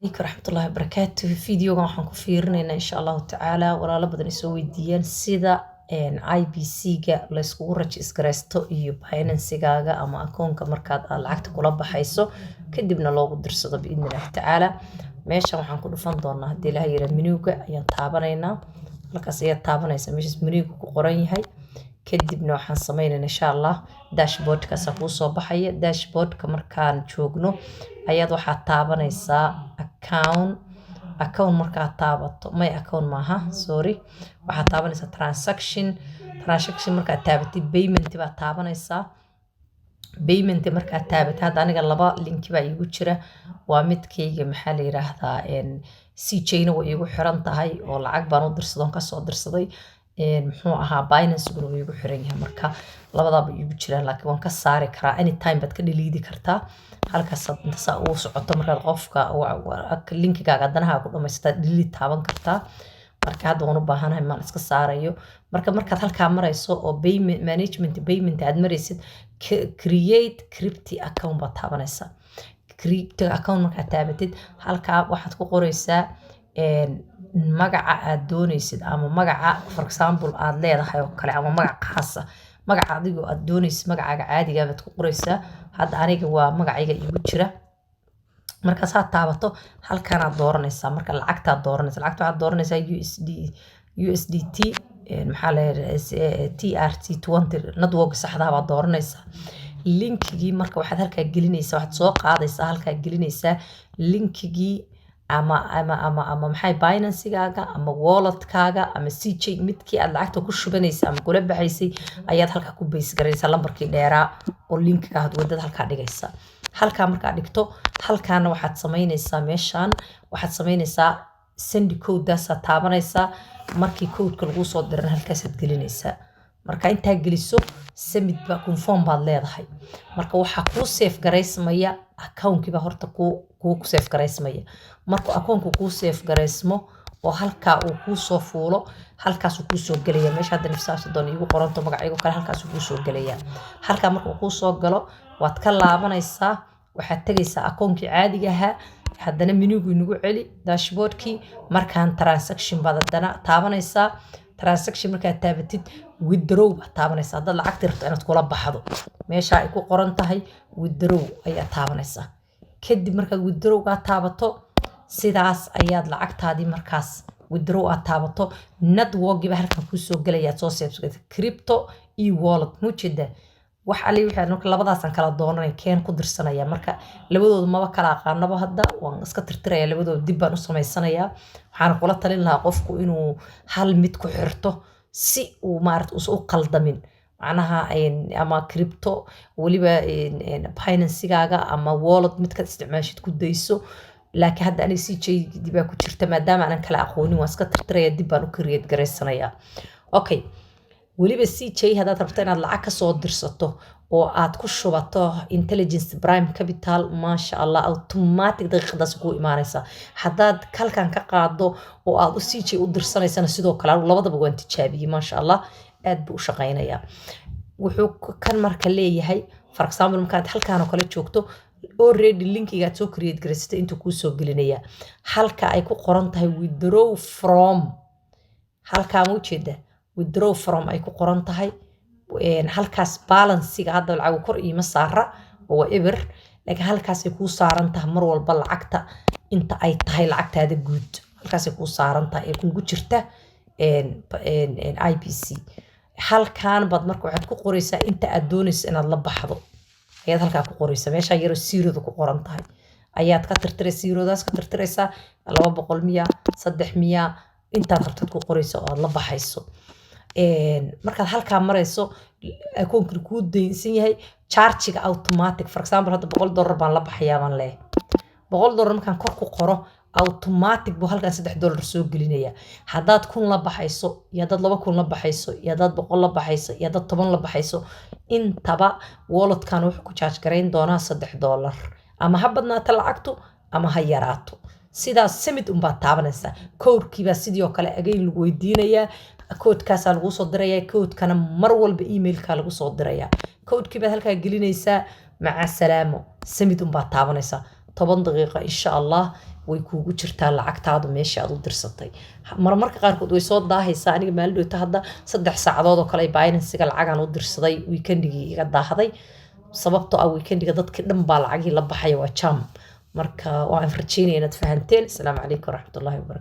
Calaykum waraxmatullaahi wabarakaatu. Videogan waxaan ku fiirinaynaa, insha Allahu tacaala, walaalo badan isoo weydiiyeen sida IBC-ga layskugu register-gareysto iyo Binance-gaaga ama akoonka markaad aad lacagta kula baxayso, kadibna loogu dirsado, biidni Illaahi tacaala. Meeshan waxaan ku dhufan doonaa, haddii Ilaahay yiraahdo, menu-ga ayaan taabanaynaa. Halkaas ayaad taabanaysaa, meeshaas menu-ga ku qoran yahay. Kadibna waxaan sameynaynaa, insha Allah, dashboardkaasa kuu soo baxaya. Dashboardka markaan joogno ayaad waxaad taabanaysaa account. Account markaad taabato, my account maaha, sorry, waxaad taabanaysaa transaction. Transaction markaad taabatid, payment baad taabanaysaa. Payment markaad taabatid, hadda aniga laba link-i baa iigu jira. Waa midkayga, maxaa la yiraahdaa, CJ-na way iigu xiran tahay oo lacag baan u dirsaday oon kasoo dirsaday. Muxuu ahaa, Binance-guna wuu iigu xiran yahay. Marka labadaaba iigu jiraan, laakiin waan ka saari karaa. Anytime baad ka delete-i kartaa. Halkaasaad inta saa ugu socoto, markaad qofka link-igaaga danaha ku dhamaysataad delete taaban kartaa. Marka hadda waan u baahanahay, maan iska saarayo. Marka markaad halkaa marayso oo payment management, payment aad maraysid, create crypto account baad taabanaysaa. Crypto account markaad taabatid, halkaa waxaad ku qoraysaa magaca aad doonaysid ama magaca, for example, aad leedahay oo kale, ama magac khaasa, magaca adigoo aad doonaysid, magacaaga caadiga baad ku qoraysaa. Hadda aniga waa magacayga iigu jira. Markaasaad taabato, halkanaad dooranaysaa. Marka lacagtaad dooranaysaa, lacagta waxaad dooranaysaa USD, USDT, maxaa la TRC20 network saxdaa baad dooranaysaa. Link-igii marka waxaad halkaa gelinaysaa, waxaad soo qaadaysaa, halkaa gelinaysaa link-igii ama maxay, Binance-gaaga ama wallet-kaaga ama CJ, midkii aad lacagta ku shubanaysay ama kula baxaysay ayaad halkaa ku paste garaynaysaa. Lambarkii dheeraa oo link-iga aad wadada halkaa dhigaysaa. Halkaa markaad dhigto, halkaana waxaad samaynaysaa, meeshaan waxaad samaynaysaa send code-daasaad taabanaysaa. Markii code-ka laguu soo dirana, halkaasaad gelinaysaa. Marka intaa geliso, submit ba, confirm baad leedahay. Marka waxaa kuu save garaysmaya account-kiiba horta kuu save garaysmaya. Markuu account-ku kuu save garaysmo oo halkaa uu kuu soo fuulo, halkaasuu kuu soo gelaya. Meesha hadda Nifsaa 30 iigu qoranto, magacaygo kale, halkaasuu kuu soo gelaya. Halkaa markuu kuu soo galo, waad ka laabanaysaa, waxaad tegaysaa account-kii caadiga ahaa. Haddana menu-gu inagu celi, dashboardkii. Markaan transaction baad haddana taabanaysaa. Transaction markaad taabatid, withdraw baad taabanaysaa. Haddaad lacagti rabto inaad kula baxdo, meesha ay ku qoran tahay withdraw ayaad taabanaysaa. Kadib markaad withdrawgaa taabato, sidaas ayaad lacagtaadii, markaas withdraw aad taabato, networkiiba halkan kuu soo gelayaad soo save-satay crypto iyo wallet mujeeda. Wax ali wixii marka labadaasaan kala doonanay keen ku dirsanaya. Marka labadooda maba kala aqaanaba, hadda waan iska tirtiraya labadooda, dib baan u samaysanayaa. Waxaana kula talin lahaa qofku inuu hal mid ku xirto si uu maarata uusan u qaldamin, macnaha ama crypto, weliba Binance-gaaga ama wallet midkaad isticmaashid ku dayso. Laakiin hadda aniga CJ baa ku jirta, maadaama aanan kala aqoonin, waan iska tirtiraya, dib baan u create garaysanayaa. Okay, weliba CJ haddaad rabto inaad lacag kasoo dirsato oo aad ku shubato Intelligence Prime Capital, maasha Allah, automatic daqiiqadaas kuu imaanaysa. Haddaad kalkan ka qaado oo aad u CJ u dirsanaysana, sidoo kale. Anigu labadaba waan tijaabiyey, maasha Allah, aad buu u shaqaynayaa. Wuxuu kan marka leeyahay, for example, markaad halkaan oo kale joogto, already link-igaad soo create garaysatay intuu kuu soo gelinayaa. Halka ay ku qoran tahay withdraw from, halkaa ma ujeeda withdraw from ay ku qoran tahay, halkaas balance-iga hadda lacag kor iima saara oo waa eber, laakiin halkaasay kuu saaran tahay mar walba lacagta inta ay tahay lacagtaada guud. Halkaasay kuu saaran tahay ee kugu jirta IBC. Halkaan baad marka waxaad ku qoraysaa inta aad doonayso inaad la baxdo ayaad halkaa ku qoraysaa. Meeshaa yaroo zero-da ku qoran tahay ayaad ka tirtiraysa, zero-daas ka tirtiraysaa. 200 miya, 3 miya, intaad rabtad ku qoraysa oo aad la baxayso. Markaad halkaa marayso, akoonkii kuu daynsan yahay, charge-iga automatic. For example, hadda $100 baan la baxayaa baan leeyahay. $100 markaan kor ku qoro, automatic buu halkan $3 soo gelinaya. Haddaad 1000 la baxayso iyo haddaad 2000 la baxayso iyo haddaad 100 la baxayso iyo haddaad 10 la baxayso, intaba walletkan wuxuu ku charge garayn doonaa $3, ama ha badnaato lacagtu ama ha yaraato. Sidaas submit unbaad taabanaysaa. Code-kiibaa sidii oo kale again lagu weydiinayaa. Code-kaasaa laguu soo dirayaa. Code-kana mar walba emailkaa lagu soo dirayaa. Code-kii baad halkaa gelinaysaa. Maca salaamo, submit unbaad taabanaysaa. 10 daqiiqo, insha Allah. Way kuugu jirtaa lacagtaadu meesha aad u dirsatay. Marmarka qaarkood way soo daahaysaa. Aniga maalin dhowta hadda 3 saacadood oo kale ay Binance-iga lacagaan u dirsaday weekendigii iga daahday, sababtoo ah weekendiga dadka dhan baa lacagihii la baxaya, waa jam. Marka waan rajeynaya inaad fahanteen. Asalaamu calaykum waraxmatullahi wabarakatu.